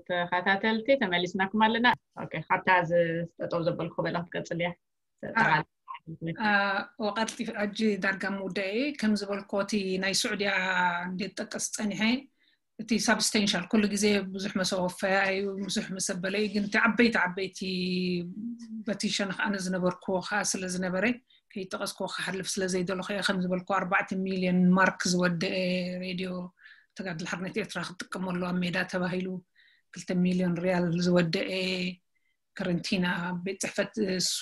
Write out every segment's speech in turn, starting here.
ተኸታተልቲ ተመሊስናኩም ኣለና። ኦኬ፣ ካብታ ዝጠጠው ዘበልኩ በላ ክትቀጽል እያ። ወቀልጢፍ ሕጂ ዳርጋ ምውዳኤ ከም ዝበልኮ እቲ ናይ ስዑድያ እንዴት ጠቀስ ጸኒሐ እቲ ሳብስቴንሻል ኩሉ ግዜ ብዙሕ መሰወፈያ እዩ፣ ብዙሕ መሰበለ እዩ። ግን እቲ ዓበይቲ ዓበይቲ በቲ ሸነኽ ኣነ ዝነበርኩዎ ከዓ ስለ ዝነበረ ከይጠቐስኩዎ ክሓልፍ ስለ ዘይደለኹ እየ። ከም ዝበልኩ ኣርባዕተ ሚልዮን ማርክ ዝወደአ ሬድዮ ተጋድሎ ሓርነት ኤርትራ ክትጥቀመሉ ኣብ ሜዳ ተባሂሉ ክልተ ሚልዮን ሪያል ዝወደአ ከረንቲና ቤት ፅሕፈት እሱ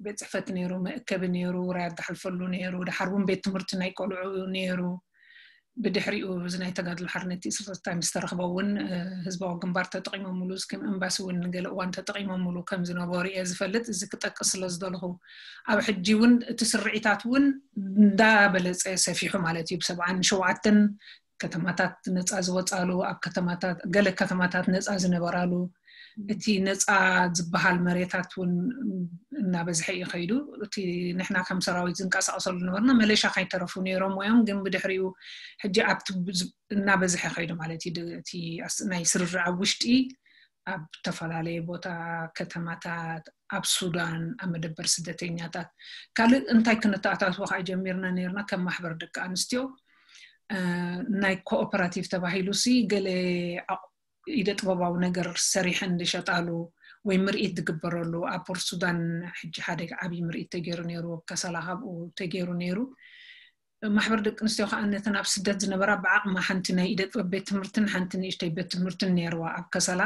ቤት ፅሕፈት ነይሩ፣ መእከቢ ነይሩ፣ ራያ ዝሓልፈሉ ነይሩ፣ ድሓር እውን ቤት ትምህርቲ ናይ ቆልዑ ነይሩ። ብድሕሪኡ እዚ ናይ ተጋድሎ ሓርነት ኢስርታይ ምስ ተረኽበ እውን ህዝባዊ ግንባር ተጠቂሞምሉ፣ ከም ኤምባሲ እውን ንገለ እዋን ተጠቂሞምሉ ከም ዝነበሩ እየ ዝፈልጥ። እዚ ክጠቅስ ስለ ዝደለኹ ኣብ ሕጂ እውን እቲ ስርዒታት እውን እንዳበለፀ ሰፊሑ ማለት እዩ። ብሰብዓን ሸውዓተን ከተማታት ነፃ ዝወፃሉ፣ ኣብ ከተማታት ገለ ከተማታት ነፃ ዝነበራሉ፣ እቲ ነፃ ዝበሃል መሬታት እውን እናበዝሐ እዩ ከይዱ። እቲ ንሕና ከም ሰራዊት ዝንቀሳቀሰሉ ነበርና መለሻ ከይተረፉ ነይሮም እዮም። ግን ብድሕሪኡ ሕጂ ኣብቲ እናበዝሐ ከይዱ ማለት እዩ። እቲ ናይ ስርርዕ ኣብ ውሽጢ ኣብ ዝተፈላለየ ቦታ ከተማታት ኣብ ሱዳን ኣብ መደበር ስደተኛታት ካልእ እንታይ ክንተኣታትቦ ከዓ ጀሚርና ነርና ከም ማሕበር ደቂ ኣንስትዮ ናይ ኮኦፐራቲቭ ተባሂሉ ሲ ገለ ኢደ ጥበባዊ ነገር ሰሪሐን ዝሸጣሉ ወይ ምርኢት ዝግበረሉ ኣብ ፖርት ሱዳን ሕጂ ሓደ ዓብዪ ምርኢት ተገይሩ ነይሩ። ከሰላ ካብኡ ተገይሩ ነይሩ። ማሕበር ደቂ ኣንስትዮ ከዓ ነተን ኣብ ስደት ዝነበራ ብዓቕማ ሓንቲ ናይ ኢደ ጥበብ ቤት ትምህርትን ሓንቲ ንእሽተይ ቤት ትምህርትን ነይርዋ ኣብ ከሰላ።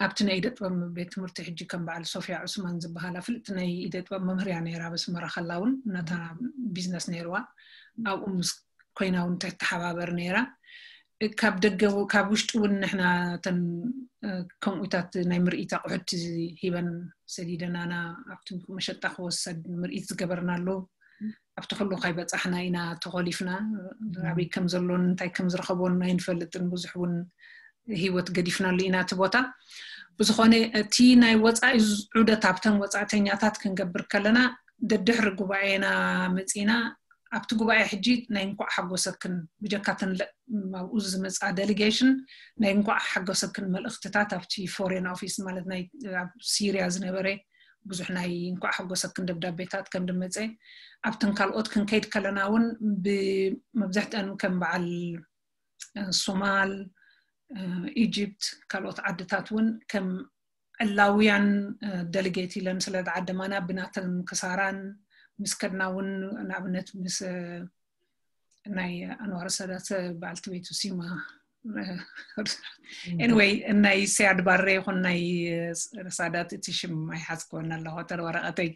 ኣብቲ ናይ ኢደ ጥበብ ቤት ትምህርቲ ሕጂ ከም በዓል ሶፊያ ዑስማን ዝበሃላ ፍልጥቲ ናይ ኢደ ጥበብ መምህርያ ነይራ በስመራ ከላ እውን ነታ ቢዝነስ ነይርዋ ኣብኡ ምስ ኮይና እውን ተተሓባበር ነይራ። ካብ ደገ ካብ ውሽጢ እውን ንሕና ተን ከምኡታት ናይ ምርኢት ኣቑሑት ሂበን ሰዲደናና ኣብቲ መሸጣ ክወሰድ ምርኢት ዝገበርናሉ ኣብቲ ኩሉ ከይበፃሕና ኢና ተኾሊፍና። ኣበይ ከም ዘሎን እንታይ ከም ዝረኸቦን ኣይንፈልጥን። ብዙሕ እውን ህይወት ገዲፍናሉ ኢና እቲ ቦታ። ብዝኾነ እቲ ናይ ወፃኢ ዑደት ኣብተን ወፃእተኛታት ክንገብር ከለና ደድሕሪ ጉባኤና መፂና ኣብቲ ጉባኤ ሕጂ ናይ እንኳዕ ሓጎሰክን ብጀካተን ኣብኡ ዝመፃ ዴሊጌሽን ናይ እንኳዕ ሓጎሰክን መልእክትታት ኣብቲ ፎሬን ኦፊስ ማለት ናይ ኣብ ሲሪያ ዝነበረ ብዙሕ ናይ እንኳዕ ሓጎሰክን ደብዳቤታት ከም ድመፀ ኣብተን ካልኦት ክንከይድ ከለና እውን ብመብዛሕትአን ከም በዓል ሶማል፣ ኢጅፕት፣ ካልኦት ዓድታት እውን ከም ዕላውያን ደሊጌት ኢለን ስለ ዝዓደማና ብናተን ክሳራን ምስ ከድና እውን ንኣብነት ምስ ናይ ኣንዋር ሰዳት በዓልቲ ቤቱ ሲማ ኤንወይ ናይ ሰያድ ባሬ ይኹን ናይ ሳዳት እቲ ሽም ኣይሓዝክወን ኣለኹ ተር ወረቐተይ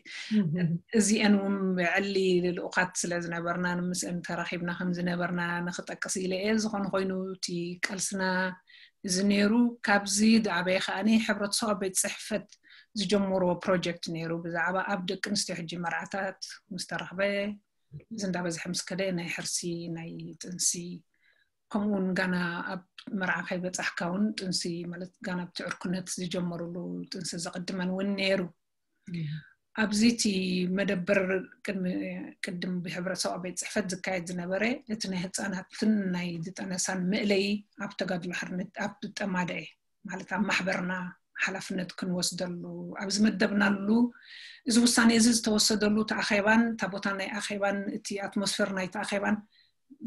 እዚአን እውን ብዕሊ ልኡኻት ስለ ዝነበርና ንምስአን ተራኺብና ከም ዝነበርና ንክጠቅስ ኢለ እየ። ዝኾነ ኮይኑ እቲ ቃልስና እዚ ነይሩ። ካብዚ ዝዓበየ ከዓኒ ሕብረተሰብ ቤት ፅሕፈት ዝጀመርዎ ፕሮጀክት ነይሩ ብዛዕባ ኣብ ደቂ ኣንስትዮ ሕጂ መርዓታት ምስ ተረኽበ እዚ እንዳበዝሐ ምስ ከደ ናይ ሕርሲ ናይ ጥንሲ ከምኡውን ጋና ኣብ መርዓ ከይበፃሕካ እውን ጥንሲ ማለት ጋና ኣብቲ ዕርክነት ዝጀመሩሉ ጥንሲ ዘቐድመን እውን ነይሩ። ኣብዚ እቲ መደበር ቅድሚ ቅድም ብሕብረተሰብ ቤት ፅሕፈት ዝካየድ ዝነበረ እቲ ናይ ህፃናትን ናይ ዝጠነሳን ምእለይ ኣብ ተጋድሎ ሓርነት ኣብ ጠማደ ማለት ኣብ ማሕበርና ሓላፍነት ክንወስደሉ ኣብ ዝመደብናሉ እዚ ውሳኔ እዚ ዝተወሰደሉ እቲ ኣኼባን እታ ቦታ ናይ ኣኼባን እቲ ኣትሞስፌር ናይቲ ኣኼባን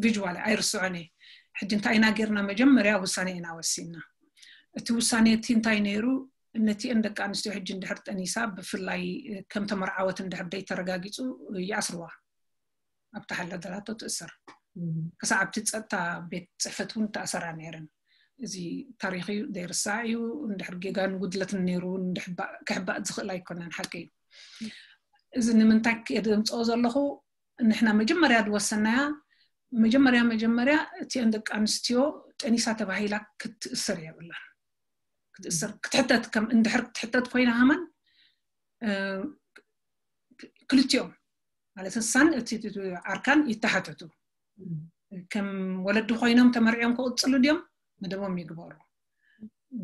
ቪጅዋል ኣይርስዖን እየ። ሕጂ እንታይ ኢና ጌርና? መጀመርያ ውሳኔ ኢና ወሲንና። እቲ ውሳኔ እቲ እንታይ ነይሩ? ነቲአን ደቂ ኣንስትዮ ሕጂ እንድሕር ጠኒሳ ብፍላይ ከም ተመርዓወት እንድሕር ደይተረጋጊፁ ይኣስርዋ ኣብቲ ሓላ ደላቶ ትእሰር። ክሳዕ ኣብቲ ፀጥታ ቤት ፅሕፈት እውን ተኣሰራ ነይረን። እዚ ታሪክ እዩ ዘይርሳዕ እዩ። እንድሕር ጌጋን ጉድለትን ነይሩ ክሕባእ ዝኽእል ኣይኮነን ሓቂ እዩ። እዚ ንምንታይ የምፅኦ ዘለኹ ንሕና መጀመርያ ዝወሰናያ መጀመርያ መጀመርያ እቲአን ደቂ ኣንስትዮ ጠኒሳ ተባሂላ ክትእሰር የብላን ክትእሰር ክትሕተት ከም እንድሕር ክትሕተት ኮይና ሃማን ክልቲኦም ማለት እሳን እቲ ዓርካን ይተሓተቱ ከም ወለዲ ኮይኖም ተመርዕዮም ክቕፅሉ ድዮም መደቦም ይግበሩ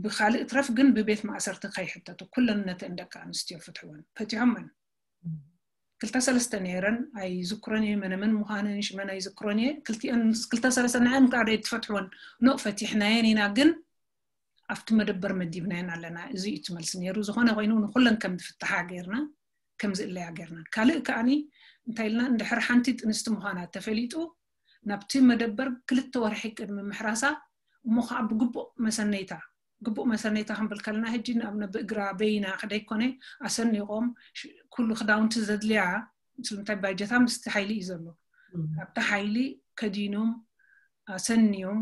ብካልእ ትረፍ ግን ብቤት ማእሰርቲ ከይሕተቱ ኩለን ነተን ደቂ ኣንስትዮ ፍትሕወን ፈቲሖመን ክልተ ሰለስተ ነይረን ኣይዝክሮን እየ መነመን ምዃነን ሽመን ኣይዝክሮን እየ ክልቲአን ክልተ ሰለስተ ንዐን ከዓ ትፈትሕወን ኖ ፈቲሕናየን ኢና ግን ኣብቲ መደበር መዲብናየን ኣለና። እዚ እዩ እቲ መልሲ ነይሩ። ዝኾነ ኮይኑ ንኹለን ከም ዝፍትሓ ጌርና፣ ከም ዝእለያ ጌርና። ካልእ ከኣኒ እንታይ ኢልና፣ እንድሕር ሓንቲ ጥንስቲ ምዃና ተፈሊጡ፣ ናብቲ መደበር ክልተ ወርሒ ቅድሚ ምሕራሳ፣ እሞ ከዓ ብግቡእ መሰነይታ፣ ግቡእ መሰነይታ ክንብል ከለና፣ ሕጂ ንኣብነት ብእግራ በይና ክደይኮነ ኣሰኒቖም ሽ- ኩሉ ክዳውንቲ ዘድልያ፣ ስለምንታይ ባጀታ ምስቲ ሓይሊ እዩ ዘሎ። ኣብቲ ሓይሊ ከዲኖም ኣሰንዮም፣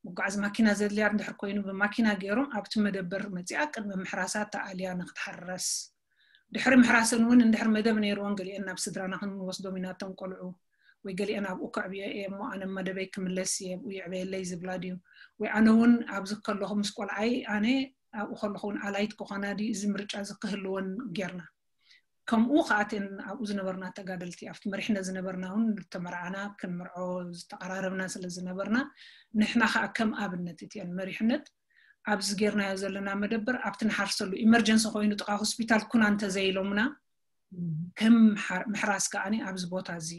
መጓዓዚ ማኪና ዘድልያ እንድሕር ኮይኑ ብማኪና ገይሮም ኣብቲ መደበር መፂኣ ቅድሚ ምሕራሳ ተኣልያ ንክትሓረስ፣ ድሕሪ ምሕራሰን እውን እንድሕር መደብ ነይርዎን ገሊአን ናብ ስድራና ክንወስዶም ኢና እቶም ቆልዑ፣ ወይ ገሊአን ኣብኡ ከዕብዮ እየ እሞ ኣነ መደበይ ክምለስ እየ፣ ኣብኡ ይዕበየለይ ዝብላ ድዩ፣ ወይ ኣነ እውን ኣብዚ ከለኹ ምስ ቆልዓይ ኣነ ኣብኡ ከለኹ እውን ኣላይት ክኾና ድዩ፣ እዚ ምርጫ እዚ ክህልወን ጌርና። ከምኡ ከኣተን ኣብኡ ዝነበርና ተጋደልቲ፣ ኣብቲ መሪሕነት ዝነበርና እውን ዝተመርዓና ክንምርዖ ዝተቐራረብና ስለ ዝነበርና፣ ንሕና ከዓ ከም ኣብነት እቲአን መሪሕነት ኣብዚ ጌርናዮ ዘለና መደበር ኣብቲ ንሓርሰሉ ኢመርጀንሲ ኮይኑ ጥቓ ሆስፒታል ኩና እንተዘይሎምና፣ ከም ምሕራስ ከኣኒ ኣብዚ ቦታ እዚ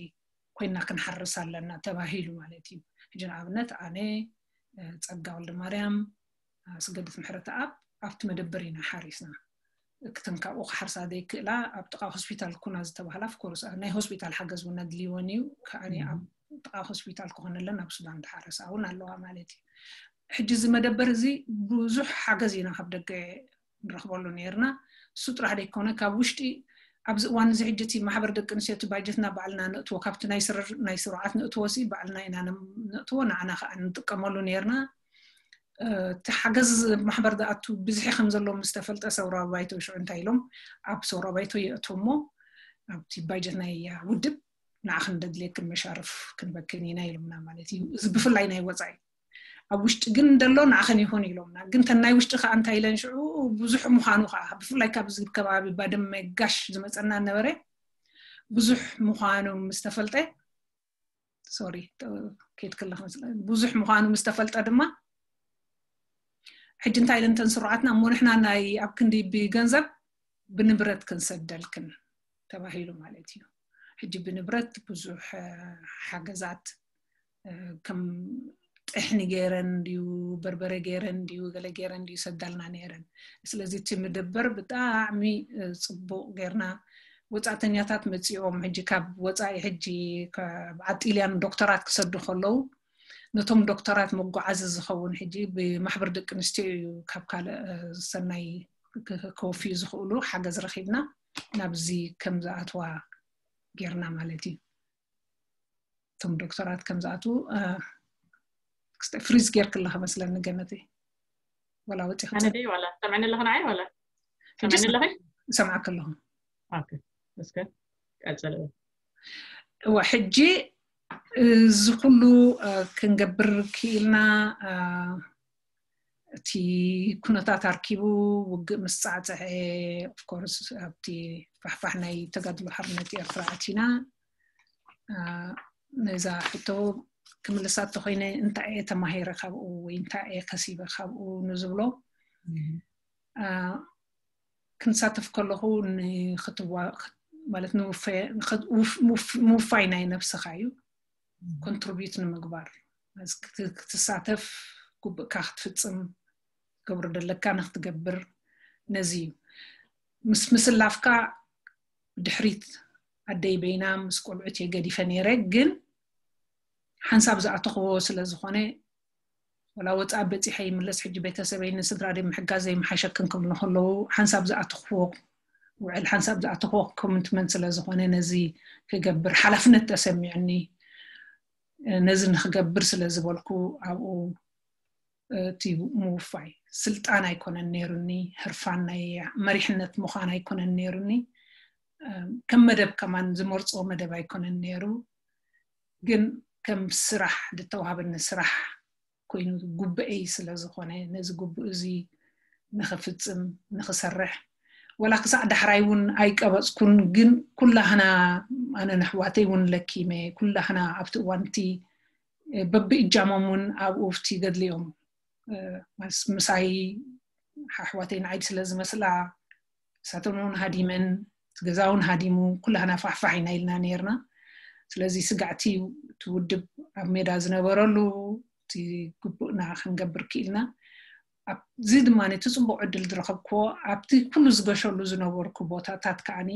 ኮይና ክንሓርስ ኣለና ተባሂሉ ማለት እዩ። ሕጂ ንኣብነት ኣነ፣ ጸጋ ወልደማርያም፣ ኣስገደት ምሕረተኣብ ኣብቲ መደበር ኢና ሓሪስና። እክትን ካብኡ ክሓርሳ ዘይክእላ ኣብ ጥቓ ሆስፒታል ኩና ዝተባህላ፣ ኦፍኮርስ ናይ ሆስፒታል ሓገዝ እውን ኣድልይወን እዩ። ከኣኒ ኣብ ጥቓ ሆስፒታል ክኾነለን ኣብ ሱዳን ዝሓረሳ እውን ኣለዋ ማለት እዩ። ሕጂ እዚ መደበር እዚ ብዙሕ ሓገዝ ኢና ካብ ደገ ንረኽበሉ ነይርና። እሱ ጥራሕ ደይኮነ፣ ካብ ውሽጢ ኣብዚ እዋን እዚ ሕጂ እቲ ማሕበር ደቂ ኣንስትዮ እቲ ባጀትና ባዕልና ነእትዎ፣ ካብቲ ናይ ስርር ናይ ስሩዓት ነእትዎ ሲ ባዕልና ኢና ነእትዎ፣ ንዓና ከዓ ንጥቀመሉ ነይርና። እቲ ሓገዝ ማሕበር ዝኣቱ ብዝሒ ከም ዘሎ ምስ ተፈልጠ፣ ሰውራ ባይቶ ሽዑ እንታይ ኢሎም፣ ኣብ ሰውራ ባይቶ የእትዎ እሞ ኣብቲ ባጀት ናይ ውድብ ንዓኽን ደድልየክን መሻርፍ ክንበክን ኢና ኢሎምና ማለት እዩ። እዚ ብፍላይ ናይ ወፃኢ። ኣብ ውሽጢ ግን ደሎ ንዓኽን ይኹን ኢሎምና። ግን ተን ናይ ውሽጢ ከዓ እንታይ ኢለን ሽዑ፣ ብዙሕ ምዃኑ ከዓ ብፍላይ ካብዚ ከባቢ ባድመ ጋሽ ዝመፀና ነበረ፣ ብዙሕ ምዃኑ ምስ ተፈልጠ፣ ሶሪ፣ ከይድ ከለኹ መስለ-፣ ብዙሕ ምዃኑ ምስ ተፈልጠ ድማ፣ ሕጂ እንታይ ኢለን ተን ስሩዓትና፣ እሞ ንሕና ናይ ኣብ ክንዲ ብገንዘብ ብንብረት ክንሰደልክን ተባሂሉ ማለት እዩ። ሕጂ ብንብረት ብዙሕ ሓገዛት ከም ጥሕኒ ገይረን ድዩ፣ በርበረ ገይረን ድዩ፣ ገለ ገይረን ድዩ ሰዳልና ነይረን። ስለዚ እቲ ምደበር ብጣዕሚ ፅቡቕ ገይርና፣ ወፃእተኛታት መፂኦም ሕጂ ካብ ወፃኢ ሕጂ ካብ ዓጢልያን ዶክተራት ክሰዱ ከለዉ፣ ነቶም ዶክተራት መጓዓዚ ዝኸውን ሕጂ ብማሕበር ደቂ ኣንስትዮ እዩ ካብ ካልእ ሰናይ ክወፍዩ ዝኽእሉ ሓገዝ ረኺብና ናብዚ ከም ዝኣትዋ ጌርና ማለት እዩ። እቶም ዶክተራት ከም ዝኣትዉ ፍሪዝ ጌርክለኻ መስለኒ ገነተይ። ወላ ወፂኻ ኣነ ደይ ዋላ ሰምዕኒ ኣለኹ ንዓይ ዋላ ሰምዕኒ ኣለኺ? ሰምዓክ ኣለኹ። ኦኬ፣ እስከ ቀጽል። እዋ ሕጂ እዚ ኩሉ ክንገብር ክኢልና፣ እቲ ኩነታት ኣርኪቡ ውግእ ምስ ጻዕጸዐ፣ ኦፍኮርስ ኣብቲ ፋሕፋሕ ናይ ተጋድሎ ሓርነት ኤርትራ ኣቲና። ነዛ ሕቶ ክምልሳ እንተኾይነ፣ እንታይ እየ ተማሂረ ካብኡ ወይ እንታይ እየ ከሲበ ካብኡ ንዝብሎ፣ ክንሳተፍ ከለኹ ንክትዋ-፣ ማለት ምውፋይ ናይ ነብስኻ እዩ። ኮንትሪቢዩት ንምግባር ክትሳተፍ፣ ግቡእካ ክትፍጽም፣ ገብሮ ደለካ ንክትገብር፣ ነዚ እዩ። ምስ ምስላፍካ ድሕሪት ኣደይ በይና ምስ ቆልዑት እየ ገዲፈ ነይረ፣ ግን ሓንሳብ ዝኣተኽዎ ስለ ዝኾነ፣ ወላ ወፃእ በፂሐ ይምለስ፣ ሕጂ ቤተሰበይ ንስድራ ደይ ምሕጋዝ ዘይምሓሸክን ክብሉ ከለዉ፣ ሓንሳብ ዝኣተኽዎ ውዕል፣ ሓንሳብ ዝኣተኽዎ ኮሚትመንት ስለ ዝኾነ፣ ነዚ ክገብር ሓላፍነት ተሰሚዑኒ። ነዚ ንክገብር ስለ ዝበልኩ፣ ኣብኡ እቲ ምውፋይ ስልጣን ኣይኮነን ነይሩኒ፣ ህርፋን ናይ መሪሕነት ምዃን ኣይኮነን ነይሩኒ። ከም መደብ ከማን ዝመርፅዎ መደብ ኣይኮነን ነይሩ፣ ግን ከም ስራሕ ዝተዋሃበኒ ስራሕ ኮይኑ ጉብኤይ ስለ ዝኾነ፣ ነዚ ጉብእ እዚ ንኽፍጽም፣ ንኽሰርሕ፣ ወላ ክሳዕ ዳሕራይ እውን ኣይቀበጽኩን፣ ግን ኩላህና፣ ኣነ ንኣሕዋተይ እውን ለኪመ፣ ኩላህና ኣብቲ እዋን እቲ በብእጃሞም እውን ኣብኡ ኣብቲ ገድሊ እዮም፣ እ፣ ምስ-፣ ምሳይ ኣሕዋተይ ንዓይ ስለ ዝመስላ፣ ንሳተን እውን ሃዲመን፣ እቲ ገዛ እውን ሃዲሙ፣ ኩላህና ፋሕፋሕ ኢና ኢልና ነይርና። ስለዚ ስጋዕቲ እቲ ውድብ ኣብ ሜዳ ዝነበረሉ፣ እቲ ግቡእና ክንገብር ክኢልና። ኣብዚ ድማ እቲ ፅቡቕ ዕድል ዝረኸብክዎ ኣብቲ ኩሉ ዝገሸሉ ዝነበርኩ ቦታታት ከዓኒ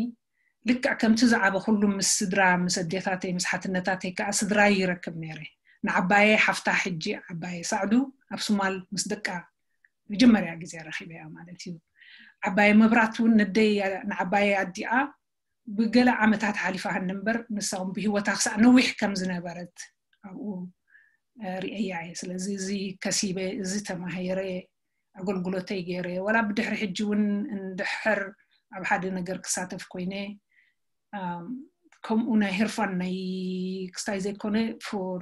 ልክዕ ከምቲ ዝዓበኹሉ ምስ ስድራ ምስ ኣዴታተይ ምስ ሓትነታተይ ከዓ ስድራይ ይረክብ ነይረ። ንዓባየ ሓፍታ ሕጂ ዓባየ ሳዕዱ ኣብ ሱማል ምስ ደቃ መጀመርያ ግዜ ረኺበያ ማለት እዩ። ዓባየ መብራት እውን ነደይ ንዓባየ ኣዲኣ ብገለ ዓመታት ሓሊፋ ሃኒ እምበር ንሳ እውን ብህይወታ ክሳዕ ነዊሕ ከም ዝነበረት ኣብኡ ርእያ እየ። ስለዚ እዚ ከሲበ እዚ ተማሂረ ኣገልግሎተይ ገይረ ዋላ ብድሕሪ ሕጂ እውን እንድሕር ኣብ ሓደ ነገር ክሳተፍ ኮይነ ከምኡ ናይ ህርፋን ናይ ክስታይ ዘይኮነ for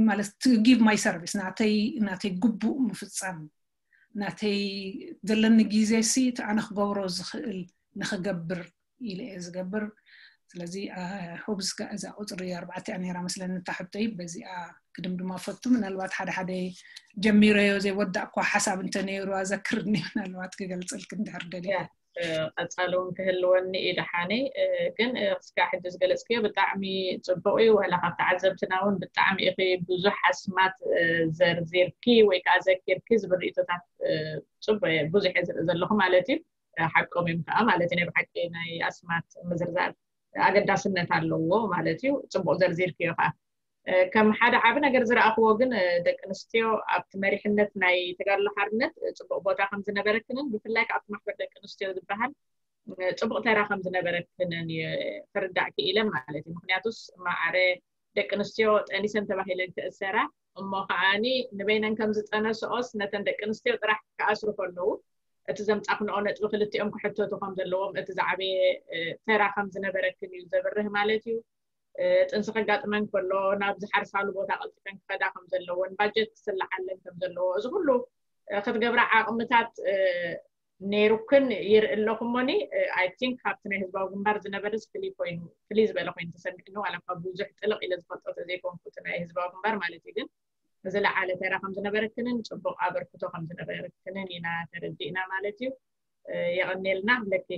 ማለት to give my service ናተይ ናተይ ግቡእ ምፍፃም ናተይ ዘለኒ ግዜ ሲ እቲ ኣነ ክገብሮ ዝኽእል ንክገብር ኢለ እየ ዝገብር። ስለዚ ሆብስ እዛ ቁፅሪ ኣርባዕተ እያ ነይራ መስለኒ እታ ሕቶይ በዚኣ ክድምድማ ፈቱ። ምናልባት ሓደ ሓደ ጀሚረዮ ዘይወዳእኳ ሓሳብ እንተነይሩ ኣዘክርኒ ምናልባት ክገልፀልክ እንድሕር ደሊያ። ቀፃሊ እውን ክህልወኒ እዩ ደሓነይ። ግን እስካ ሕጂ ዝገለፅክዮ ብጣዕሚ ፅቡቅ እዩ። ዋላ ካብ ተዓዘብትና እውን ብጣዕሚ ኢኺ ብዙሕ ኣስማት ዘርዚርኪ ወይ ከዓ ዘኪርኪ ዝብል ርእቶታት ፅቡቅ ብዙሕ እየ ዝርኢ ዘለኹ ማለት እዩ። ሓቆም እዮም ከዓ ማለት ናይ ብሓቂ ናይ ኣስማት ምዝርዛር ኣገዳስነት ኣለዎ ማለት እዩ። ፅቡቅ ዘርዚርክዮ ከዓ ከም ሓደ ዓቢ ነገር ዝረኣኽዎ ግን ደቂ ኣንስትዮ ኣብቲ መሪሕነት ናይ ተጋድሎ ሓርነት ፅቡቅ ቦታ ከም ዝነበረክንን ብፍላይ ከዓ ኣብቲ ማሕበር ደቂ ኣንስትዮ ዝበሃል ፅቡቅ ተራ ከም ዝነበረክንን ክርዳእ ክኢለ ማለት እዩ። ምክንያቱስ ማዕረ ደቂ ኣንስትዮ ጠኒሰን ተባሂለን ክእሰራ እሞ ከዓኒ ንበይነን ከም ዝጠነስኦስ ነተን ደቂ ኣንስትዮ ጥራሕ ክኣስሩ ከለዉ እቲ ዘምፃኽንኦ ነጥቢ ክልቲኦም ክሕተቱ ከም ዘለዎም እቲ ዝዓበየ ተራ ከም ዝነበረክን እዩ ዘብርህ ማለት እዩ። ጥንሲ ከጋጥመን ከሎ ናብ ዝሓርሳሉ ቦታ ቀልጢፈን ክኸዳ ከም ዘለዎን ባጀት ክስልዓለን ከም ዘለዎ እዚ ኩሉ ክትገብራ ዓቕምታት ነይሩክን ይርኢ ኣለኹ እሞኒ I think ካብቲ ናይ ህዝባዊ ግንባር ዝነበርስ ፍልይ ኮይኑ ፍልይ ዝበለ ኮይኑ ተሰሚዕኒ ዋላ እኳ ብዙሕ ጥልቕ ኢለ ዝፈልጦ ተዘይኮንኩ እቲ ናይ ህዝባዊ ግንባር ማለት እዩ ግን ዝለዓለ ተራ ከም ዝነበረክንን ፅቡቕ ኣበርክቶ ከም ዝነበረክንን ኢና ተረዲእና ማለት እዩ። የቐኔልና ብለኪ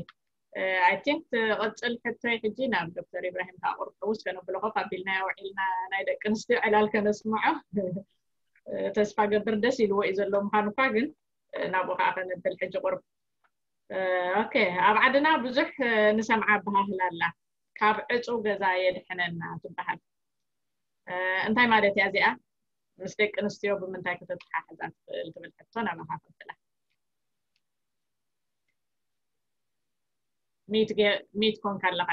I think ትቐፅል ሕቶይ ሕጂ ናብ ዶክተር ኢብራሂም ካቁር ሕውስ ከነብሎ ኮፍ ኣቢልና ውዒልና ናይ ደቂ ኣንስትዮ ዕላል ከነስምዖ ተስፋ ገብር ደስ ኢልዎ እዩ ዘሎ ምዃኑ እኳ ግን ናብኡ ከዓ ከነብል ሕጂ ቁርብ okay ኣብ ዓድና ብዙሕ ንሰምዓ ኣበሃህላ ኣላ ካብ ዕፁ ገዛ የድሕነና ትበሃል እንታይ ማለት እያ እዚኣ ምስ ደቂ ኣንስትዮ ብምንታይ ከተተሓሕዛ ትኽእል ትብል ሕቶ ናባኻ ከብላ ሚት ኮንካ ኣለኻ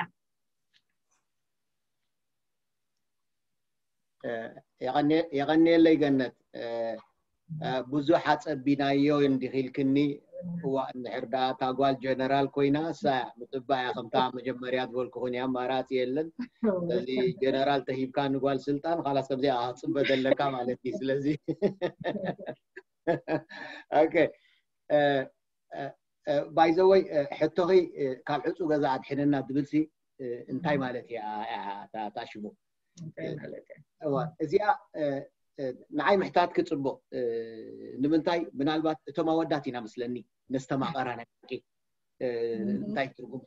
የቐንየለይ ገነት ብዙሕ ኣፀቢናዮ እንዲኺልክኒ እዋ እንድሕር ደኣ እታ ጓል ጀነራል ኮይና እሳ ምፅባያ ከምታ መጀመርያ ዝበልኩኹን እያ ኣማራፂ የለን ስለዚ ጀነራል ተሂብካ ንጓል ስልጣን ካላስ ከምዚኣ ክፅበ ዘለካ ማለት እዩ ስለዚ okay by the way ሕቶኺ ካብ ዕፁ ገዛ ኣድሕነና ትብልሲ እንታይ ማለት እያ እታ ሽሙ እዚኣ ንዓይ ምሕታት ክፅቡቕ ንምንታይ ምናልባት እቶም ኣወዳት ኢና መስለኒ ነስተማቐራ ናይ ሓቂ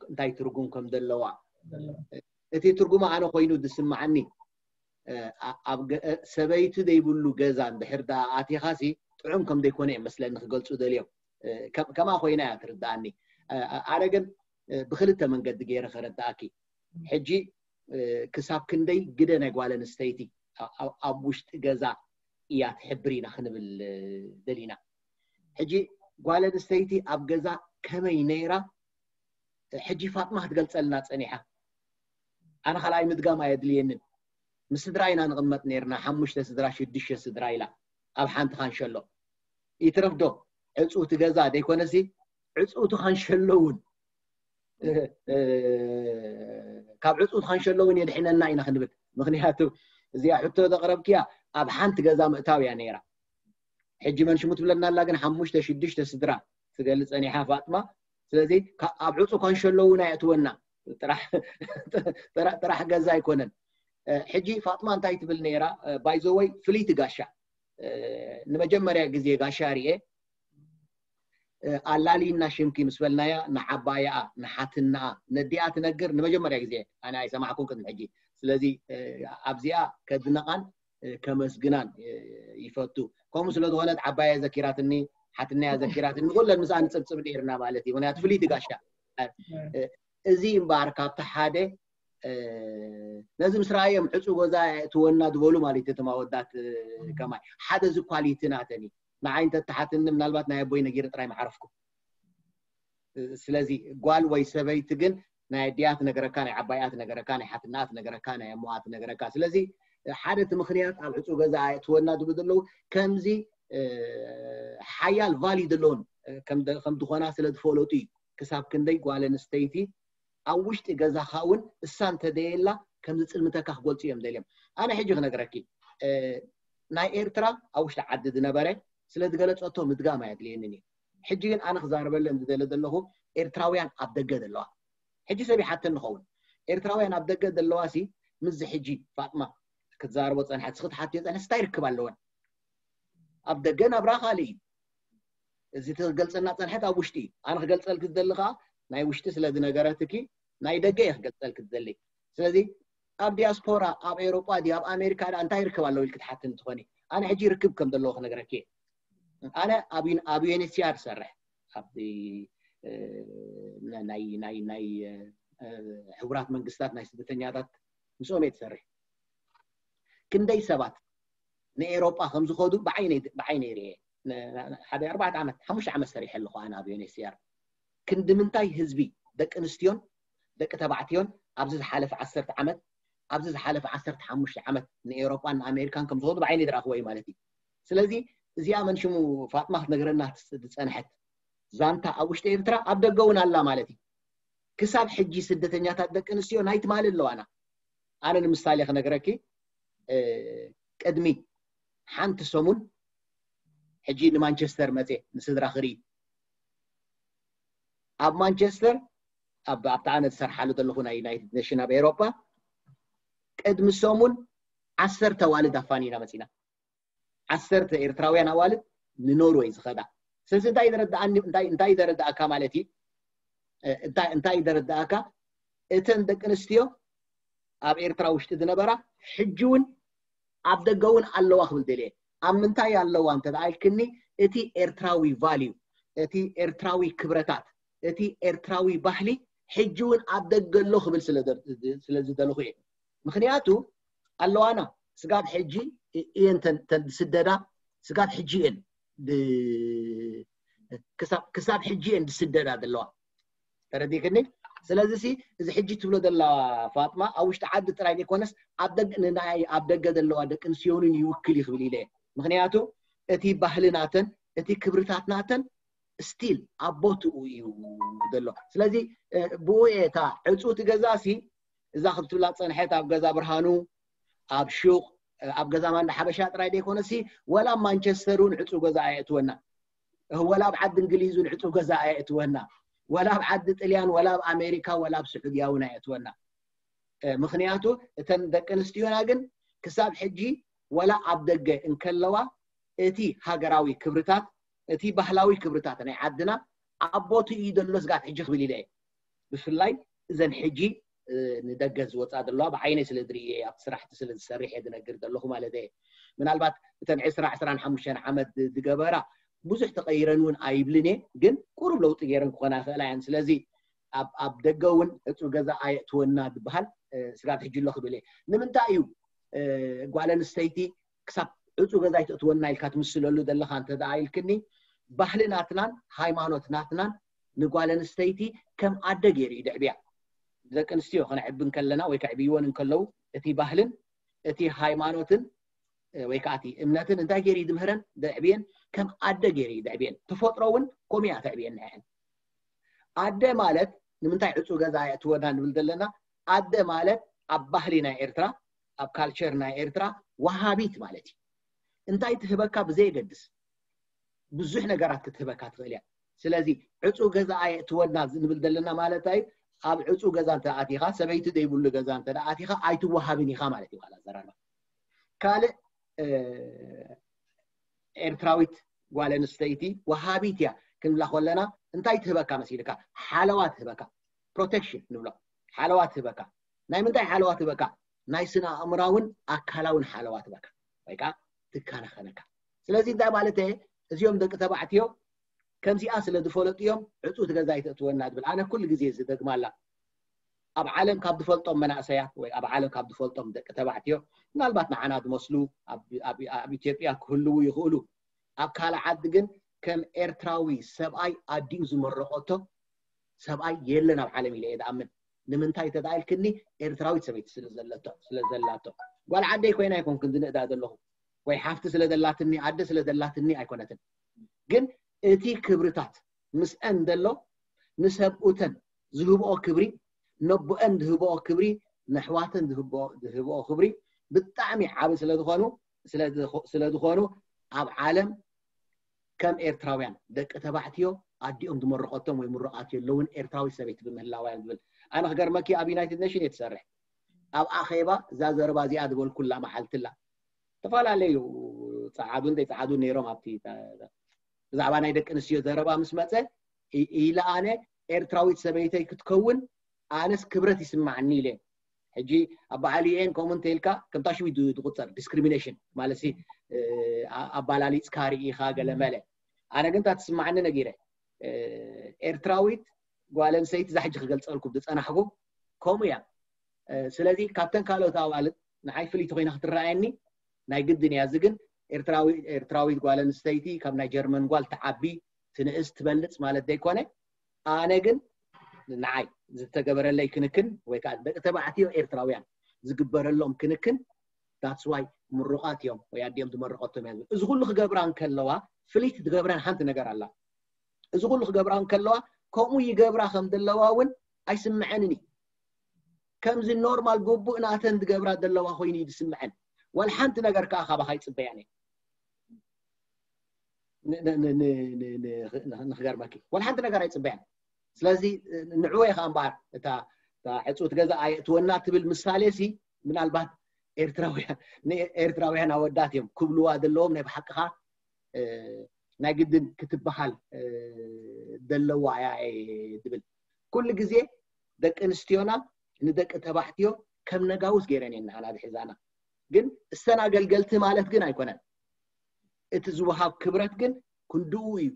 እንታይ ትርጉም ከም ዘለዋ እቲ ትርጉም ኣነ ኮይኑ ዝስምዓኒ ሰበይቲ ዘይብሉ ገዛ እንድሕር ደኣ ኣቲኻሲ ጥዑም ከም ዘይኮነ እዮም መስለኒ ክገልፁ ደልዮም ከማ ኮይና እያ ትርድኣኒ ኣነ ግን ብክልተ መንገዲ ገይረ ከረድኣኪ ሕጂ ክሳብ ክንደይ ግደ ናይ ጓል ኣንስተይቲ ኣብ ውሽጢ ገዛ እያ ትሕብር ኢና ክንብል ደሊና ሕጂ ጓል ኣንስተይቲ ኣብ ገዛ ከመይ ነይራ ሕጂ ፋጥማ ክትገልፀልና ፀኒሓ ኣነ ካልኣይ ምድጋም ኣየድልየንን ምስ ስድራ ኢና ንቕመጥ ነርና ሓሙሽተ ስድራ ሽዱሽተ ስድራ ኢላ ኣብ ሓንቲ ካንሸሎ ይትረፍ ዶ ዕፁ እቲ ገዛ ደይኮነሲ ዕፁ እቲ ካንሸሎ እውን ካብ ዕፁ እቲ ካንሸሎ እውን የድሕነና ኢና ክንብል ምክንያቱ እዚኣ ሕቶ ዘቕረብክያ ኣብ ሓንቲ ገዛ ምእታው እያ ነይራ ሕጂ መን ሽሙ ትብለና ኣላ ግን ሓሙሽተ ሽዱሽተ ስድራ ትገልፅ ጸኒሓ ፋጥማ ስለዚ ኣብ ዕፁ ካንሸሎ እውን ኣየእትወና ጥራሕ ገዛ ኣይኮነን ሕጂ ፋጥማ እንታይ ትብል ነይራ ባይዘወይ ፍልይቲ ጋሻ ንመጀመርያ ግዜ ጋሻ ርኤ ኣላሊና ሽምኪ ምስ በልናያ ንዓባያኣ ንሓትናኣ ነዲኣ ትነግር ንመጀመርያ ግዜ ኣነ ኣይሰማዕኩን ቅድሚ ሕጂ ስለዚ ኣብዚኣ ከድነቓን ከመስግናን ይፈቱ ከምኡ ስለ ዝኾነት ዓባየ ዘኪራትኒ ሓትናያ ዘኪራት ንኩለን ምስኣ ንፅብፅብ ነይርና ማለት እዩ። ምክንያቱ ፍልይቲ ጋሻ እዚ እምበኣር ካብቲ ሓደ ነዚ ምስ ረኣዮም ዕፁ ገዛ እትወና ዝበሉ ማለት እቶም ኣወዳት ከማይ ሓደ እዚ ኳሊቲ ናተን እዩ። ንዓይ እንተተሓትኒ ምናልባት ናይ ኣቦይ ነጊረ ጥራይ ምዓረፍኩ። ስለዚ ጓል ወይ ሰበይቲ ግን ናይ ኣዲኣ ትነገረካ፣ ናይ ዓባይኣ ትነገረካ፣ ናይ ሓትናኣ ትነገረካ፣ ናይ ኣሞኣ ትነገረካ። ስለዚ ሓደ እቲ ምክንያት ኣብ ዕፁ ገዛ ኣየእትወና ዝብሉ ዘለዉ ከምዚ ሓያል ቫልዩ ዘለዎን ከም ዝኾና ስለ ዝፈለጡ እዩ። ክሳብ ክንደይ ጓል ኣንስተይቲ ኣብ ውሽጢ ገዛኻ እውን እሳ እንተደየላ ከም ዝፅልምተካ ክገልፁ እዮም ደልዮም። ኣነ ሕጂ ክነግረኪ ናይ ኤርትራ ኣብ ውሽጢ ዓዲ ዝነበረ ስለ ዝገለፀቶ ምድጋም ኣየድልየንን እዩ። ሕጂ ግን ኣነ ክዛረበለን ዝደለ ዘለኹ ኤርትራውያን ኣብ ደገ ዘለዋ። ሕጂ ሰብ ይሓተኒ ንኸውን ኤርትራውያን ኣብ ደገ ዘለዋ ሲ ምስዚ ሕጂ ፋጥማ ክትዛረቦ ፀንሐት ስክትሓትዮ ፀንሐት ስታይ ርክብ ኣለወን? ኣብ ደገ ናብራ ካልእ እዩ። እዚ ትገልፀና ፀንሐት ኣብ ውሽጢ እዩ። ኣነ ክገልፀልክ ዝደሊ ከዓ ናይ ውሽጢ ስለ ዝነገረትኪ ናይ ደገ እየ ክገልፀልክ ዝደሊ። ስለዚ ኣብ ዲያስፖራ ኣብ ኤውሮጳ ድዩ ኣብ ኣሜሪካ ዳ እንታይ ርክብ ኣለዎ ኢልክ ትሓትኒ ትኾኒ? ኣነ ሕጂ ርክብ ከም ዘለዎ ክነግረኪ እየ። ኣነ ኣብ ዩን- ኣብ ዩኤንኤችሲኣር ዝሰርሕ ኣብ ናይ ናይ ናይ ሕቡራት መንግስታት ናይ ስደተኛታት ምስኦም እየ ዝሰርሕ። ክንደይ ሰባት ንኤውሮጳ ከም ዝኸዱ ብዓይነይ ብዓይነይ ርኤ። ሓደ ኣርባዕተ ዓመት ሓሙሽተ ዓመት ሰሪሐ ኣለኹ ኣነ ኣብ ዩኤንኤችሲኣር። ክንዲ ምንታይ ህዝቢ ደቂ ኣንስትዮን ደቂ ተባዕትዮን ኣብዚ ዝሓለፈ ዓሰርተ ዓመት ኣብዚ ዝሓለፈ ዓሰርተ ሓሙሽተ ዓመት ንኤውሮጳን ንኣሜሪካን ከም ዝኸዱ ብዓይነይ ዝረኣኽዎ እዩ ማለት እዩ። ስለዚ እዚኣ መን ሽሙ ፋጥማ ክትነግረና ዝፀንሐት ዛንታ ኣብ ውሽጢ ኤርትራ ኣብ ደገ እውን ኣላ ማለት እዩ። ክሳብ ሕጂ ስደተኛታት ደቂ ኣንስትዮ ናይ ትማሊ ኣለዋና። ኣነ ንምሳሌ ክነግረኪ ቅድሚ ሓንቲ ሰሙን ሕጂ ንማንቸስተር መፅየ ንስድራ ክርኢ ኣብ ማንቸስተር ኣብታ ኣነ ዝሰርሓሉ ዘለኹ ናይ ዩናይትድ ኔሽን ኣብ ኤውሮጳ ቅድሚ ሰሙን ዓሰርተ ኣዋልድ ኣፋኒና መፂና። ዓሰርተ ኤርትራውያን ኣዋልድ ንኖርወይ ዝኸዳ። ስለዚ እንታይ ዘረዳኣካ ማለት እዩ? እንታይ ዘረዳኣካ? እተን ደቂ ኣንስትዮ ኣብ ኤርትራ ውሽጢ ዝነበራ ሕጂ እውን ኣብ ደገ እውን ኣለዋ ክብል ደልየ። ኣብ ምንታይ ኣለዋ እንተ ኢልክኒ እቲ ኤርትራዊ ቫልዩ እቲ ኤርትራዊ ክብረታት እቲ ኤርትራዊ ባህሊ ሕጂ እውን ኣብ ደገ ኣሎ ክብል ስለ ዝደለኹ እየ። ምክንያቱ ኣለዋና ስጋብ ሕጂ እየን ተን ዝስደዳ ስጋብ ሕጂ እየን ክሳብ ሕጂ እየን ዝስደዳ ዘለዋ። ተረዲክኒ? ስለዚ ሲ እዚ ሕጂ ትብሎ ዘላ ፋጥማ ኣብ ውሽጢ ዓዲ ጥራይ ዘይኮነስ ኣብ ደገ ዘለዋ ደቂ ኣንስትዮንን ይውክል እዩ ክብል ኢለ። ምክንያቱ እቲ ባህልናተን እቲ ክብርታትናተን ስቲል ኣብ ቦትኡ እዩ ዘሎ። ስለዚ ብኡ እየ እታ ዕፁ እቲ ገዛ ሲ እዛ ክትብላ ፀንሐት ኣብ ገዛ ብርሃኑ ኣብ ሹቅ ኣብ ገዛ ማንዳ ሓበሻ ጥራይ ዘይኮነሲ ወላ ኣብ ማንቸስተር እውን ዕፁ ገዛ ኣየእትወና፣ ወላ ኣብ ዓዲ እንግሊዝ እውን ዕፁ ገዛ ኣየእትወና፣ ወላ ኣብ ዓዲ ጥልያን ወላ ኣብ ኣሜሪካ ወላ ኣብ ስዑድያ እውን ኣየእትወና። ምክንያቱ እተን ደቂ ኣንስትዮና ግን ክሳብ ሕጂ ወላ ኣብ ደገ እንከለዋ እቲ ሃገራዊ ክብርታት እቲ ባህላዊ ክብርታት ናይ ዓድና ኣብ ቦትኡ እዩ ዘሎ ስጋብ ሕጂ ክብል ኢለ እየ። ብፍላይ እዘን ሕጂ ንደገ ዝወፃ ዘለዋ ብዓይነይ ስለ ዝርኢ እየ ኣብቲ ስራሕቲ ስለ ዝሰርሕ እየ ዝነግር ዘለኹ ማለት እየ። ምናልባት እተን ዕስራ ዕስራን ሓሙሽተን ዓመት ዝገበራ ብዙሕ ተቐይረን እውን ኣይብልን እየ፣ ግን ቁሩብ ለውጢ ገይረን ክኾና ይኽእላ እየን። ስለዚ ኣብ ደገ እውን ዕፁ ገዛ ኣየእትወና ዝበሃል ስጋብ ሕጂ ኣሎ ክብል እየ። ንምንታይ እዩ ጓል ኣንስተይቲ ክሳብ ዕፁ ገዛ ኣይተእትወና ኢልካ ትምስለሉ ዘለኻ እንተ ደኣ ኢልክኒ፣ ባህሊ ናትናን ሃይማኖት ናትናን ንጓል ኣንስተይቲ ከም ኣደ ገይሩ እዩ ደዕብያ። ደቂ ኣንስትዮ ከነዕቢ እንከለና ወይ ከዕብይወን እንከለዉ እቲ ባህልን እቲ ሃይማኖትን ወይ ከዓ እቲ እምነትን እንታይ ገይሩ እዩ ዝምህረን ደዕብየን? ከም ኣደ ገይሩ እዩ ደዕብየን። ተፈጥሮ እውን ከምኡ እያ ተዕብየን ንዐን። ኣደ ማለት ንምንታይ ዕፁ ገዛ የእትወና ንብል ዘለና? ኣደ ማለት ኣብ ባህሊ ናይ ኤርትራ ኣብ ካልቸር ናይ ኤርትራ ወሃቢት ማለት እዩ። እንታይ ትህበካ ብዘየገድስ ብዙሕ ነገራት ክትህበካ ትኽእል እያ። ስለዚ ዕፁ ገዛ ኣየእትወና ንብል ዘለና ማለት እዩ ኣብ ዕፁ ገዛ እንተ ኣቲኻ ሰበይቲ ዘይብሉ ገዛ እንተ ኣቲኻ ኣይትወሃብን ኢኻ ማለት እዩ። ካላ ዘራርባ ካልእ ኤርትራዊት ጓል ኣንስተይቲ ወሃቢት እያ ክንብላ ከለና እንታይ ትህበካ መሲልካ? ሓለዋ ትህበካ፣ ፕሮቴክሽን ንብሎ። ሓለዋ ትህበካ። ናይ ምንታይ ሓለዋ ትህበካ? ናይ ስነ ኣእምራውን ኣካላውን ሓለዋ ትህበካ ወይ ከዓ ትከናኸነካ። ስለዚ እንታይ ማለት እየ? እዚኦም ደቂ ተባዕትዮ ከምዚኣ ስለ ዝፈለጡ እዮም ዕፁ እቲ ገዛ ኣይተእትወና ዝብል። ኣነ ኩሉ ግዜ ዝደግማላ ኣብ ዓለም ካብ ዝፈልጦም መናእሰያት ወይ ኣብ ዓለም ካብ ዝፈልጦም ደቂ ተባዕትዮ ምናልባት ንዓና ዝመስሉ ኣብ ኢትዮጵያ ክህልዉ ይኽእሉ። ኣብ ካልእ ዓዲ ግን ከም ኤርትራዊ ሰብኣይ ኣዲኡ ዝመረቐቶ ሰብኣይ የለን ኣብ ዓለም ኢለ እየ ዝኣምን። ንምንታይ ተዳኢልክኒ? ኤርትራዊት ሰበይቲ ስለ ዘለቶ ስለ ዘላቶ። ጓል ዓደይ ኮይና ኣይኮንክን ዝንእዳ ዘለኹ ወይ ሓፍቲ ስለ ዘላትኒ ኣደ ስለ ዘላትኒ ኣይኮነትን። ግን እቲ ክብርታት ምስአን ዘሎ ንሰብኡተን ዝህብኦ ክብሪ፣ ነቦአን ዝህብኦ ክብሪ፣ ነሕዋተን ዝህብኦ ክብሪ ብጣዕሚ ዓቢ ስለ ዝኾኑ ስለ ዝኾኑ ኣብ ዓለም ከም ኤርትራውያን ደቂ ተባዕትዮ ኣዲኦም ዝመረቐቶም ወይ ምሩቓት የለውን ኤርትራዊ ሰበይቲ ብምህላዋ ዝብል። ኣነ ክገርመኪ ኣብ ዩናይትድ ኔሽን እየ ትሰርሕ። ኣብ ኣኼባ እዛ ዘረባ እዚኣ ዝበልኩላ መዓልትላ ዝተፈላለዩ ጸዓዱን ዘይጸዓዱን ነይሮም ኣብቲ ብዛዕባ ናይ ደቂ ኣንስትዮ ዘረባ ምስ መጸ ኢለ ኣነ ኤርትራዊት ሰበይተይ ክትከውን ኣነስ ክብረት ይስማዓኒ ኢለ። ሕጂ ኣብ በዓል ዩኤን ከምኡ እንተኢልካ ከምታ ሽዊት ዝቁጸር ዲስክሪሚኔሽን ማለት ኣባላሊፅካ ርኢኻ ገለመለ። ኣነ ግን እታ ትስማዓኒ ነጊረ ኤርትራዊት ጓል ኣንስተይቲ እዛ ሕጂ ክገልፀልኩም ዝፀናሕኩ ከምኡ እያ። ስለዚ ካብተን ካልኦት ኣዋልድ ንዓይ ፍልይቲ ኮይና ክትረኣየኒ ናይ ግድን እያ። እዚ ግን ኤርትራዊት ጓል ኣንስተይቲ ካብ ናይ ጀርመን ጓል ትዓቢ ትንእስ ትበልፅ ማለት ዘይኮነ ኣነ ግን ንዓይ ዝተገበረለይ ክንክን ወይ ከዓ ደቂ ተባዕትዮ ኤርትራውያን ዝግበረሎም ክንክን that's why ምሩቓት እዮም ወይ ኣዲኦም ዝመረቐቶም እያ። እዚ ኩሉ ክገብራ እንከለዋ ፍልይቲ ትገብረን ሓንቲ ነገር ኣላ። እዚ ኩሉ ክገብራ እንከለዋ ከምኡ ይገብራ ከም ዘለዋ እውን ኣይስምዐንን እዩ። ከምዚ ኖርማል ግቡእ ናተን ዝገብራ ዘለዋ ኮይኑ እዩ ዝስምዐን። ዋላ ሓንቲ ነገር ከዓ ካባኻ ይፅበያን እየ ንክገርመኪ ዋላ ሓንቲ ነገር ኣይፅበያን። ስለዚ ንዕወ ከዓ እምበኣር እታ ዕፁት ገዛ ኣየእትወና ትብል ምሳሌ ሲ ምናልባት ኤርትራውያን ኤርትራውያን ኣወዳት እዮም ክብልዋ ዘለዎም ናይ ብሓቅኻ ናይ ግድን ክትበሃል ዘለዋ እያ ዝብል። ኩሉ ግዜ ደቂ ኣንስትዮና ንደቂ ተባዕትዮ ከም ነጋውስ ገይረን እየን ንዓና ዝሕዛና። ግን እሰን ኣገልገልቲ ማለት ግን ኣይኮነን። እቲ ዝወሃብ ክብረት ግን ክንድኡ እዩ።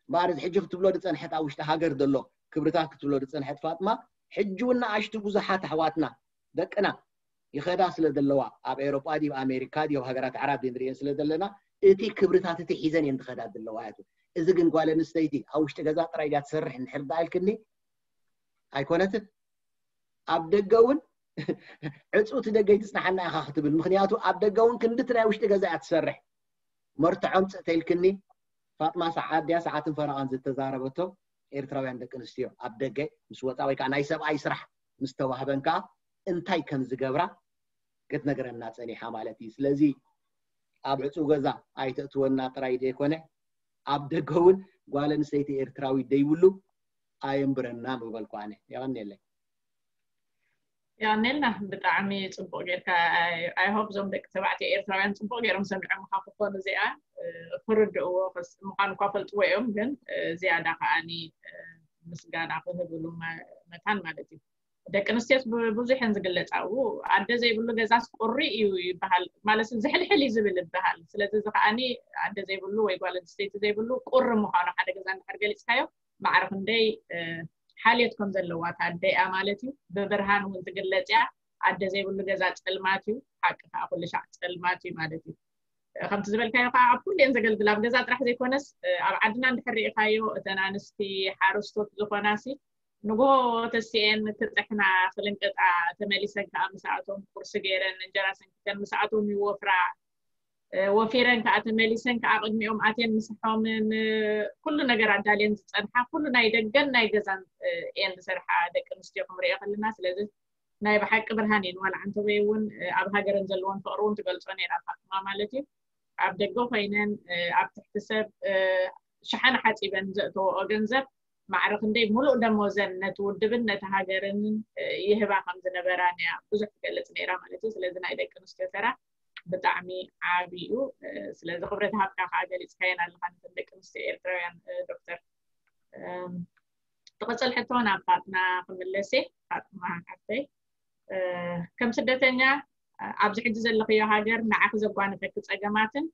እምበኣር እዚ ሕጂ ክትብሎ ዝፀንሐት ኣብ ውሽጢ ሃገር ዘሎ ክብርታት ክትብሎ ዝፀንሐት ፋጥማ ሕጂ እውን ንኣሽቱ ብዙሓት ኣሕዋትና ደቅና ይኸዳ ስለ ዘለዋ ኣብ ኤውሮጳ ድዩ ኣሜሪካ ድዩ ኣብ ሃገራት ዓራብ ድዩ ንርእየን ስለ ዘለና እቲ ክብርታት እቲ ሒዘን እየን ዝኸዳ ዘለዋ እያቱ። እዚ ግን ጓል ኣንስተይቲ ኣብ ውሽጢ ገዛ ጥራይ ድያ ትሰርሕ እንድሕር ዳ ኢልክኒ ኣይኮነትን። ኣብ ደገ እውን ዕፁ እቲ ደገ ይትፅናሓና ኢኻ ክትብል ምክንያቱ ኣብ ደገ እውን ክንድቲ ናይ ውሽጢ ገዛ እያ ትሰርሕ። መርትዖ ምፅእ ተይልክኒ ፋጥማ ሰዓት ድያ ሰዓትን ፈረቓን ዝተዛረበቶ ኤርትራውያን ደቂ ኣንስትዮ ኣብ ደገ ምስ ወፃ ወይ ከዓ ናይ ሰብኣይ ስራሕ ምስ ተዋህበን ከዓ እንታይ ከም ዝገብራ ክትነግረና ፀኒሓ ማለት እዩ። ስለዚ ኣብ ዕፁ ገዛ ኣይተእትወና ጥራይ ዘይኮነ ኣብ ደገ እውን ጓል ኣንስተይቲ ኤርትራዊ ደይብሉ ኣየንብረና ምበልኩ ኣነ። የቐንየለይ። ያኔልና ብጣዕሚ ፅቡቅ ጌርካ። I hope እዞም ደቂ ተባዕትዮ ኤርትራውያን ፅቡቅ ገይሮም ሰሚዖም ምካ ክኾኑ እዚኣ ክርድእዎ ምኳኑ እኳ ፈልጥዎ እዮም፣ ግን ዝያዳ ከዓኒ ምስጋና ክህብሉ መታን ማለት እዩ። ደቂ ኣንስትዮስ ብዙሕ እየን ዝግለፃ። ኣደ ዘይብሉ ገዛስ ቁሪ እዩ ይበሃል ማለት ዝሕልሕል እዩ ዝብል ይበሃል። ስለዚ እዚ ከዓኒ ኣደ ዘይብሉ ወይ ጓል ኣንስተይቲ ዘይብሉ ቁሪ ምኳኑ ሓደ ገዛ እንድሕር ገሊፅካዮ ማዕረ ክንደይ ሓልዮት ከም ዘለዋ እታ ኣደ እያ ማለት እዩ። ብብርሃን እውን ትግለፅ እያ። ኣደ ዘይብሉ ገዛ ፀልማት እዩ። ሓቂ ከዓ ኩሉ ሻዕ ፀልማት እዩ ማለት እዩ። ከምቲ ዝበልካዮ ከዓ ኣብ ኩሉ እየን ዘገልግላ ኣብ ገዛ ጥራሕ ዘይኮነስ ኣብ ዓድና እንድሕር ርኢኻዮ እተን ኣንስቲ ሓረስቶት ዝኾናሲ ንጎ ተሲኤን ክጥሕና ክልንቅጣ ተመሊሰን ከዓ ምስኣቶም ቁርሲ ገይረን እንጀራ ሰንኪተን ምስኣቶም ይወፍራ። ወፊረን ከዓ ተመሊሰን ከዓ ቅድሚኦም ኣትየን ምስሖምን ኩሉ ነገር ኣዳልየን ዝፀንሓ ኩሉ ናይ ደገን ናይ ገዛን እየን ዝሰርሓ ደቂ ኣንስትዮ ክንሪኦ ከለና። ስለዚ ናይ ብሓቂ ብርሃን እየን። ዋላ ዓንተበይ እውን ኣብ ሃገረን ዘለዎን ፍቅሪ እውን ትገልፆ ነይራ ፋጥማ ማለት እዩ። ኣብ ደገ ኮይነን ኣብ ትሕቲ ሰብ ሸሓነ ሓፂበን ዘእተወኦ ገንዘብ ማዕረ ክንደይ ሙሉእ ደሞዘን ነቲ ውድብን ነቲ ሃገርን ይህባ ከም ዝነበራን እያ ብዙሕ ትገልፅ ነይራ ማለት እዩ። ስለዚ ናይ ደቂ ኣንስትዮ ተራ ብጣዕሚ ዓብዩ እዩ። ስለዚ ክብረት ሃብካ ከዓ ገሊፅካየን ኣለካ ነተን ደቂ ኣንስትዮ ኤርትራውያን። ዶክተር ትቕፅል ሕቶ ናብ ፋጥና ክምለስ እየ። ፋጥማ ሓፍተይ ከም ስደተኛ ኣብዚ ሕጂ ዘለኽዮ ሃገር ንዓኺ ዘጓነፈኪ ፀገማትን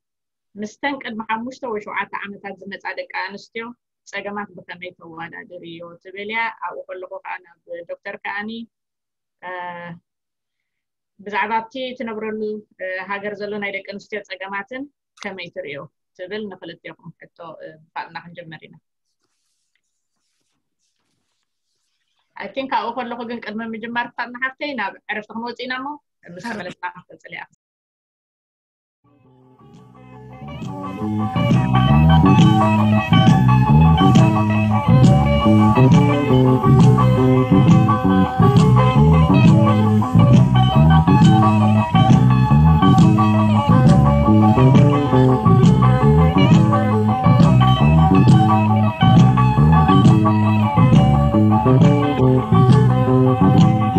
ምስተን ቅድሚ ሓሙሽተ ወይ ሸውዓተ ዓመታት ዝመፃ ደቂ ኣንስትዮ ጸገማት ብኸመይ ተወዳድርዮ ትብል እያ። ኣብኡ ከለኹ ከዓ ናብ ዶክተር ከዓኒ ብዛዕባ ኣብቲ ትነብረሉ ሃገር ዘሎ ናይ ደቂ ኣንስትዮ ጸገማትን ከመይ ትርእዮ ትብል ንክልቴኹም ሕቶ ብካልና ክንጀምር ኢና። I think ኣብኡ ከለኹ ግን ቅድሚ ምጅማር ክፋልና ሓፍተይ ናብ ዕረፍቲ ክንወፅእ ኢና እሞ ምስ ተመለስና ክንቅፅል እያ።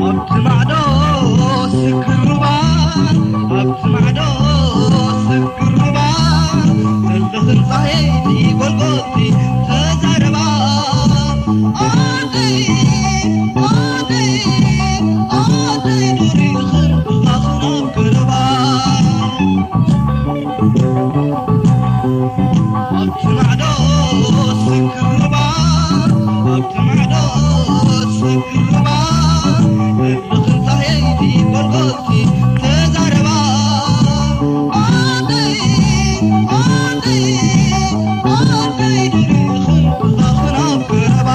ኣብቲ ማዕዶ ስክር ሩባ ኣብቲ ማዕዶ ስክር ሩባ ተለኽን ፃሄይቲ ጎልጎልቲ ተዛረባ ኣደይ ኣደይ ኣደይ ዱሪኽን ብኻኽን ኣብ ገረባ ኣብቲ ማዕዶ ስክር ሩባ ኣብቲ ማዕዶ ስክር ሩባ ተለኽን ፃሄይቲ ጎልጎልቲ ተዛረባ ኣደይ ኣደይ ኣደይ ዱሪኽን ብኻኽን ኣብ ገረባ